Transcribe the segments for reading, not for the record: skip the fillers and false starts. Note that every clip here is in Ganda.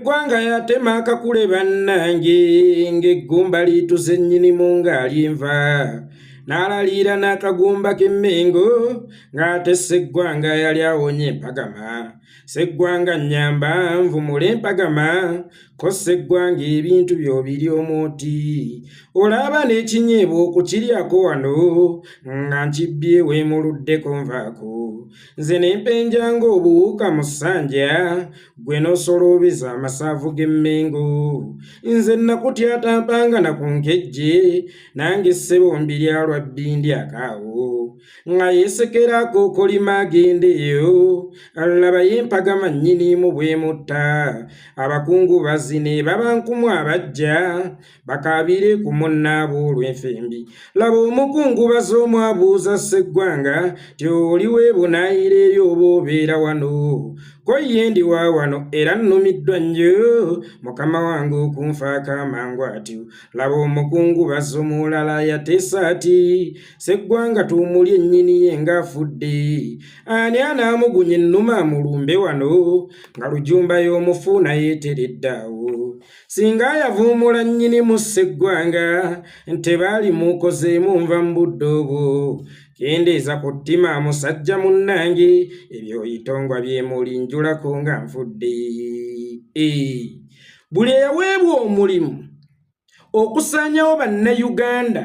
Sseggwanga yatema akakule bannange ng'eggumba liituze nnyinimu ng'alyenva n'alaliira n'akagumba k'emmengo ng'ate Sseggwanga yali awonye empagama. Sseggwanga nnyamba nvumule empagama ko Sseggwanga ebintu by'obiri omwoti olaba n'ekinyeebwa okukiryako wano nga nkibbye weemuluddeko nvaako nze ne mpenja ng'obuwuka mu ssanja gwe n'osoloobeza amasavu g'emmengo nze nakutya tampanga na ku nkejje nange ssebo mbirya lwa bbindi akaawo nga yeesekera akookolima agenda eyo laba yempagama nnyinimu bwemutta abakungu bazine baba nkumu abajja bakaabire ku munnaabwe olw'enfembi laba omukungubazi omu abuuza sseggwanga ti oli weebunaayira eri oba obeera wano ko ye ndi wa wano era nnumiddwa nnyo mukama wange okunfaako amangu atyo laba omukungubazi omulala yateesa ati sseggwanga tuumulye nnyini ye ng'afudde ani anaamugunya ennuma amulumbe wano nga lujumba y'omufu naye eteredde awo singa yavuumula nnyinimu sseggwanga ntebaali mukozeemu nva mu budde obwo kendeeza ku ttima musajja munnange ebyoyitongwa byemulinjulako nga nfudde buli eyaweebwa omulimu okusaanyawo bannayuganda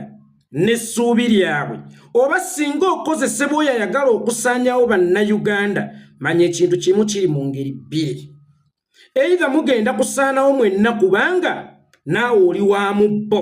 n'essuubi lyabwe oba singa okozesebwa oyo ayagala okusaanyawo bannayuganda manya ekintu kimu kiri mu ngeri bbiri eitha mugenda kusaanawo mwenna kubanga naawe oli wa mu bo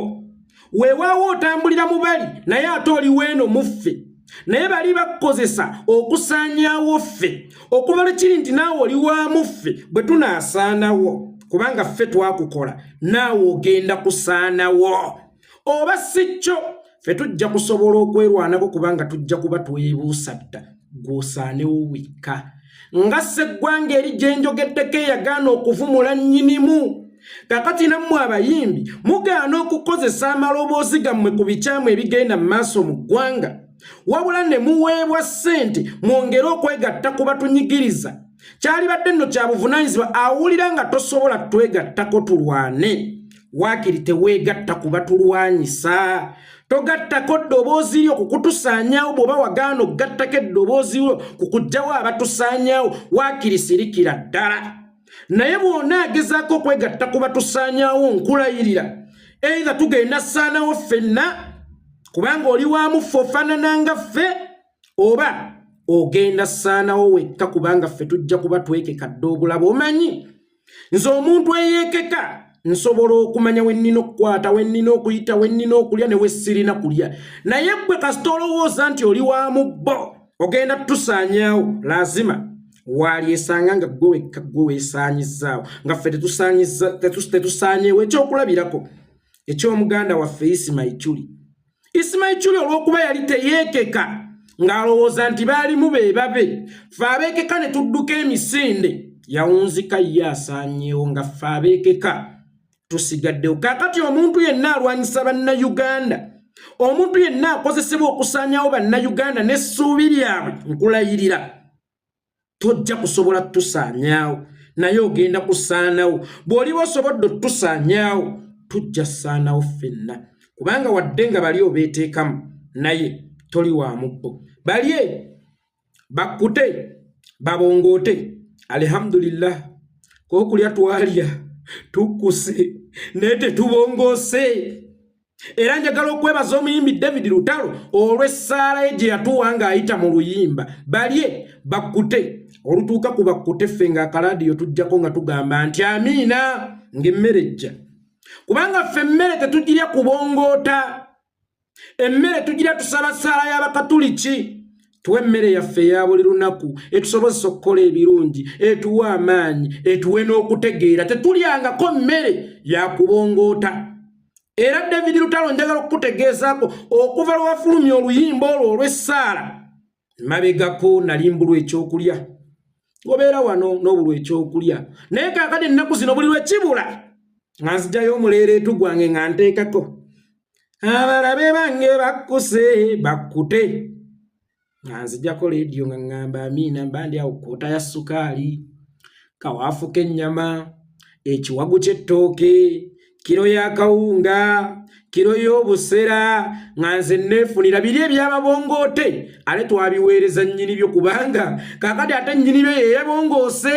weewaawo otambulira mu bali naye ate oli weeno muffe naye bali bakukozesa okusaanyaawo ffe okuva lwe kiri nti naawe oli wa muffe bwe tunaasaanawo kubanga ffe twakukola naawe ogenda kusaanawo oba si kyo ffe tujja kusobola okwerwanako kubanga tujja kuba twebuusa dda gw'osaanewo wekka nga sseggwanga eri gye njogeddeko eyagaana okuvumula nnyinimu kakati nammwe abayimbi mugaana okukozesa amaloboozi gammwe ku bikyamu ebigenda mu maaso mu ggwanga wabula ne muweebwa ssente mwongere okwegatta ku batunyigiriza kyalibadde nno kya buvunaanyizibwa awulira nga tosobola twegattako tulwane waakiri teweegatta ku batulwanyisa togattako ddoboozi lyo kukutusaanyaawo bw'oba wagaana okugattako eddoboozi lyo ku kuggyawo abatusaanyaawo waakiri sirikira ddala naye bw'onaagezaako okwegatta ku batusaanyaawo nkulayirira eitha tugenda saanawo ffenna kubanga oli wa muffe ofaanana nga ffe oba ogenda saanawo wekka kubanga ffe tujja kuba twekeka dda obulaba omanyi nze omuntu eyeekeka nsobola okumanya we nnina okukwata we nnina okuyita we nnina okulya ne we sirina kulya naye ggwe kasita olowooza nti oli wa mu bo ogenda tusaanyaawo lazima walyesanga nga ggwe wekka ggwe weesaanyizzaawo nga ffe tetusaanyeewo ekyokulabirako eky'omuganda waffe Isma Ichuli Isma Ichuli olw'okuba yali teyeekeka ng'alowooza nti baalimu be babe ffe abeekeka ne tudduka emisinde yawunzika ye asaanyeewo nga ffe abeekeka tusigaddewo kaakati omuntu yenna alwanyisa bannayuganda omuntu yenna akozesebwa okusaanyawo bannayuganda n'essuubi lyabwe nkulayirira tojja kusobola tusaanyaawo naye ogenda kusaanawo bw'oliba osobodde otusaanyaawo tujja saanawo ffenna kubanga wadde nga bali obeeteekamu naye toli wa mubbo balye bakkute babongoote alihamdulillah kokulya twalya tukkuse naye tetubongoose era njagala okwebaza omuyimbi david lutalo olw'essaala ye gye yatuwa ng'ayita mu luyimba balye bakkute olutuuka ku bakkute ffe ng'akaladiyo tujjako nga tugamba nti amiina ng'emmere ejja kubanga ffe emmere tetugirya kubongoota emmere tugirya tusaba ssaala y'abakatuliki tuwe emmere yaffe eya buli lunaku etusobozesa okukola ebirungi etuwe amaanyi etuwe n'okutegeera tetulyangako mmere yakubongoota era david lutalo njagala okukutegeezaako okuva lwe wafulumya oluyimba olwo olw'essaala mabegako nali mbulwa ekyokulya obeera wano n'obulwa ekyokulya naye kaakati ennaku zino buli lwe kibula nga nzijayo omuleereetu gwange nga nteekako abalabe bange bakkuse bakkute nga nzijako leediyo nga ŋŋamba amiina mba ndi awo kkoota ya sukaali kawaafu k'ennyama Ekiwagu ky'ettooke, kiro ya kawunga, kiro y'obusera, nga nze neefunira biri ebyababongoote, ate twabiweereza nnyini byo, kubanga kaakati ate nnyini byo yeyebongoose.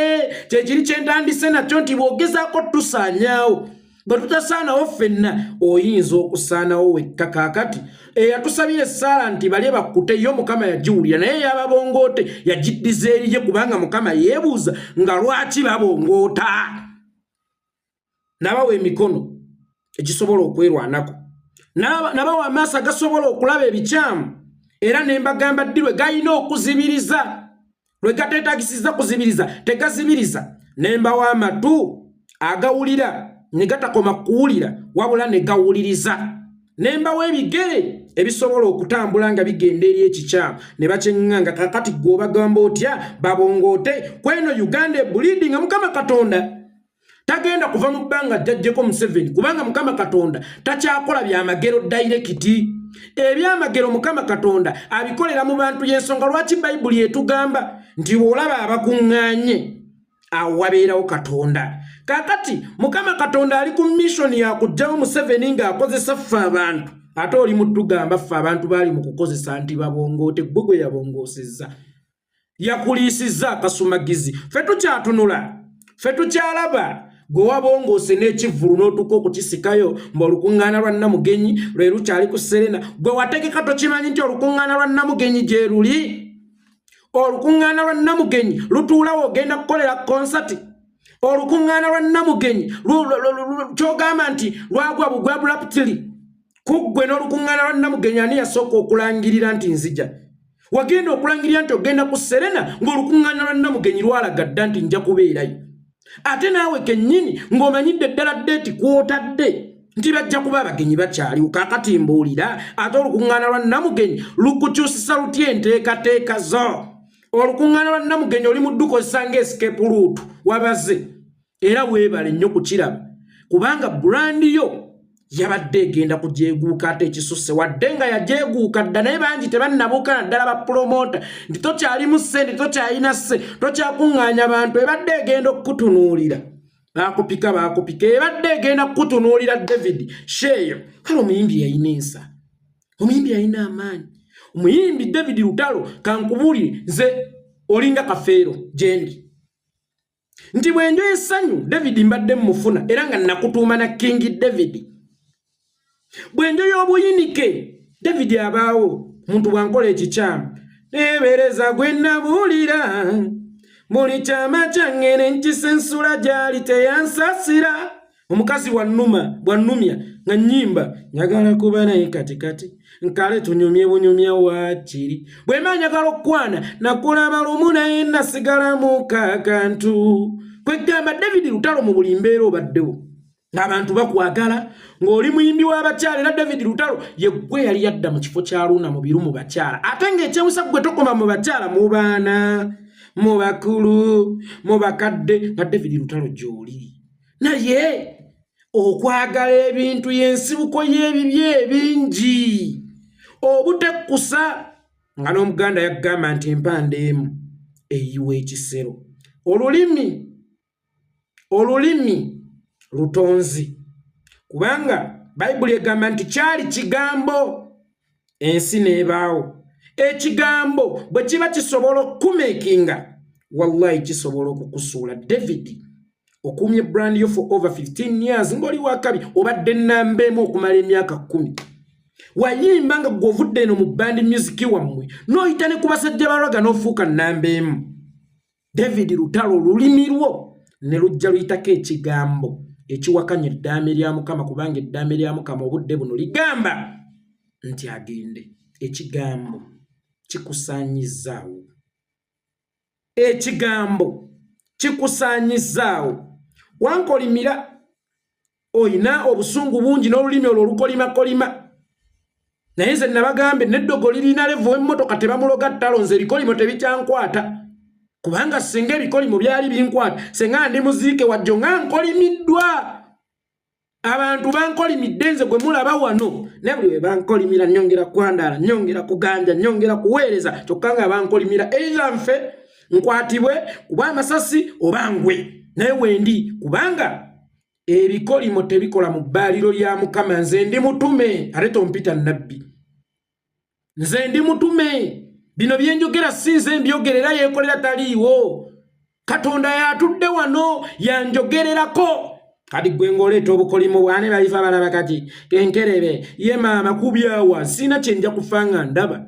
Kyekiri kyentandise nakyo nti bw'ogezaako tusaanyaawo, bwe tutasaanawo ffenna, oyinza okusaanawo wekka. Kaakati eyatusabira essaala nti balye bakkute, yo Mukama yagiwulira, naye yababongoote yagiddiza eriye, kubanga Mukama yeebuuza nga lwaki babongoota. Nabawa emikono egisobola okwerwanako, nabawa amaaso agasobola okulaba ebikyamu, era ne mbagamba ddi lwe galina okuzibiriza, lwe gateetagisizza kuzibiriza tegazibiriza, ne mbawa amatu agawulira ne gatakoma kuwulira wabula ne gawuliriza, ne mbawa ebigere ebisobola okutambula nga bigenda eri ekikyamu ne bakyeŋŋanga. Kakati gwe obagamba otya babongoote kweno Uganda ebulidi, nga Mukama Katonda tagenda kuva mu bbanga jjajjeko Museveni, kubanga Mukama Katonda takyakola byamagero direct. Ebyamagero Mukama Katonda abikolera mu bantu. Y'ensonga lwaki Bayibuli etugamba nti bw'olaba abakuŋŋaanye, awo wabeerawo Katonda. Kaakati Mukama Katonda ali ku mission yakuggyawo Museveni ng'akozesa ffe abantu, ate oli mutugamba ffe abantu baali mu kukozesa nti babongoote. Gwe gwe yabongoosezza, yakuliisizza akasumagizi. Ffe tukyatunula, ffe tukyalaba gwe wabongoose n'ekivvulu n'otuuka okukisikayo mbu olukuŋŋaana lwa Namugenyi lwe lukyali ku Serena. Gwe wategeka, tokimanyi nti olukuŋŋaana lwa Namugenyi gye luli? Olukuŋŋaana lwa Namugenyi lutuulawo ogenda kukolera konsati. Olukuŋŋaana lwa Namugenyi kyogamba nti lwagwa bugwa abruptly ku ggwe. N'olukuŋŋaana lwa Namugenyi ani yasooka okulangirira nti nzija? Wagenda okulangirira nti ogenda ku Serena ng'olukuŋŋaana lwa Namugenyi lwalaga dda nti nja kubeerayo, ate naawe kennyini ng'omanyidde ddala date kwotadde nti bajja kuba abagenyi bakyaliwo. Kaakati mbuulira, ate olukuŋŋaana lwa Namugenyi lukukyusisa lutya enteekateeka zo? Olukuŋŋaana lwa Namugenyi oli mu ddukozesa nga escape route. Wabaze era weebale nnyo kukiraba, kubanga brand yo yabadde egenda kujeguuka ate ekisusse, wadde nga yajeguuka dda, naye bangi tebannabuuka, naddala bapromota nti tokyalimu ssente, tokyalina sse, tokyakuŋŋaanya bantu. Ebadde egenda okukutunuulira, bakupika bakupika, ebadde egenda kukutunuulira. David Sheeyo, kale omuyimbi yalina ensa, omuyimbi yalina amaanyi, omuyimbi David Lutalo, kankubuulire, nze olinga Kafeero gyendi nti bwenjo essanyu David mbadde mufuna, era nga nakutuuma na King David. Bwenjo y'obuyinike David abaawo. Muntu bwankola ekikyamu, neebereza gwe nabuulira buli kyama kyange ne nkisensula gyali, teyansasira. Omukazi bwannuma, bwannumya nga nnyimba, njagala kuba naye katikati, nkale tunyumye bunyumya waakiri. Bwe mba njagala okukwana, nakulaba lumu naye nasigalamu kakantu. Kwegamba David Lutalo, mu buli mbeera obaddewo ng'abantu bakwagala, ng'oli muyimbi w'abakyala. Era David Lutalo yeggwe yali yadda mu kifo kya Luuna mu biru mu bakyala, ate ng'ekyewusa ggwe tokoma mu bakyala, mu baana, mu bakulu, mu bakadde, nga David Lutalo gy'oli. Naye okwagala ebintu y'ensibuko y'ebibi ebingi, obutekkusa, nga n'Omuganda yagamba nti empanda emu eyiwa ekisero. Olulimi, olulimi lutonzi, kubanga Bayibuli egamba nti kyali kigambo, ensi n'ebaawo. Ekigambo bwe kiba kisobola okukumeekinga, wallahi kisobola okukusuula. David, okuumye brand yo for over 15 years ng'oli wakabi, obadde namba emu okumala emyaka 10. Wayimba nga gwe ovudde eno mu band music wammwe n'oyita ne ku basajja balwaga n'ofuuka namba emu. David Lutalo, olulimi lwo ne lujja luyitako ekigambo ekiwakanya eddaame lya Mukama, kubanga eddaame lya Mukama obudde buno ligamba nti agende. Ekigambo kikusaanyizaawo, ekigambo kikusaanyizaawo. Wankolimira, oyina obusungu bungi n'olulimi olwo olukolimakolima, naye nze nabagambe neddogo lirina level w'emmotoka tebamuloga ttalo. Nze ebikolimo tebikyankwata, kubanga singa ebikolimo byali binkwata, senga ndi muziike wajjo nga nkolimiddwa. Abantu bankolimidde, nze gwe mulaba wano, naye buli we bankolimira nyongera kwandaala, nyongera kuganja, nyongera kuweereza, kyokka nga bankolimira. Either nfe nkwatibwe kuba amasasi oba ngwe, naye wendi kubanga Ebikolimo tebikola mu bbaaliro lya Mukama. Nze ndi mutume, ate tompita nnabbi. Nze ndi mutume. Bino byenjogera si nze mbyogera, era yeekolera taliiwo. Katonda yatudde wano yanjogererako. Kati gwe ng'oleeta obukolimo bwane balifa balaba kati kenkerebe ye maama kubyawa sirina kye nja kufa nga ndaba.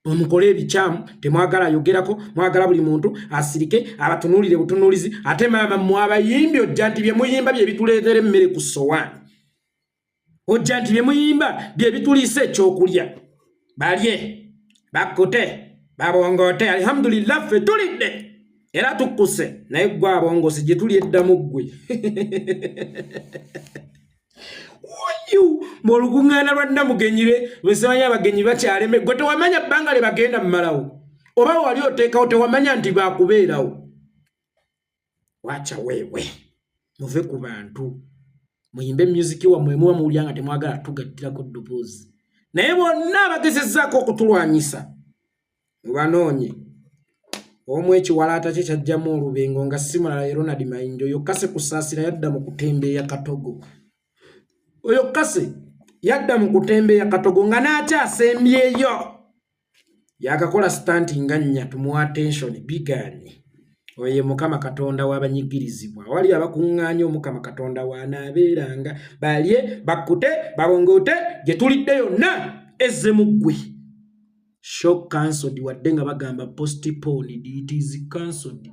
Mukole ebikyamu temwagala ayogerako, mwagala buli muntu asirike abatunuulire butunuulizi. Ate maama mmwe abayimbi ojja nti bye muyimba bye bituleetera emmere ku ssowaani, ojja nti bye muyimba bye bituliisa ekyokulya. Balye bakkute babongoote, alhamdulillah ffe tulidde era tukkuse, naye ggwe abongoose gye tuli eddamu ggwe. Uyu mu olukuŋŋaana lwa Namugenyi lwe lwesimanyi abagenyi bakyaleme, gwe tewamanya bbanga lye bagenda mumalawo, oba wali oteekawo tewamanya nti bakubeerawo. Wacha weewe muve ku bantu muyimbe myuziki wammwe muba muwulira nga temwagala tugattirako ddoboozi, naye bonna abagezezzaako okutulwanyisa mubanoonye. Omu ekiwalaata kye kyajjamu olubengo nga si mulala ye Ronald Mayinja. Oyo Kase Kusaasira yadda mu kutembeeya katogo. Oyo Kase yadda mu kutembeeya katogo nga n'akyasembyeyo yakakola sitanti nga nnya, tumuwa attention bigaanye. Oyo ye Mukama Katonda w'abanyigirizibwa, awali abakuŋŋaanya Omukama Katonda w'anaabeeranga. Balye bakkute babongoote, gye tulidde yonna ezze mu ggwe. Show cancelled, wadde nga bagamba postponed, it is cancelled.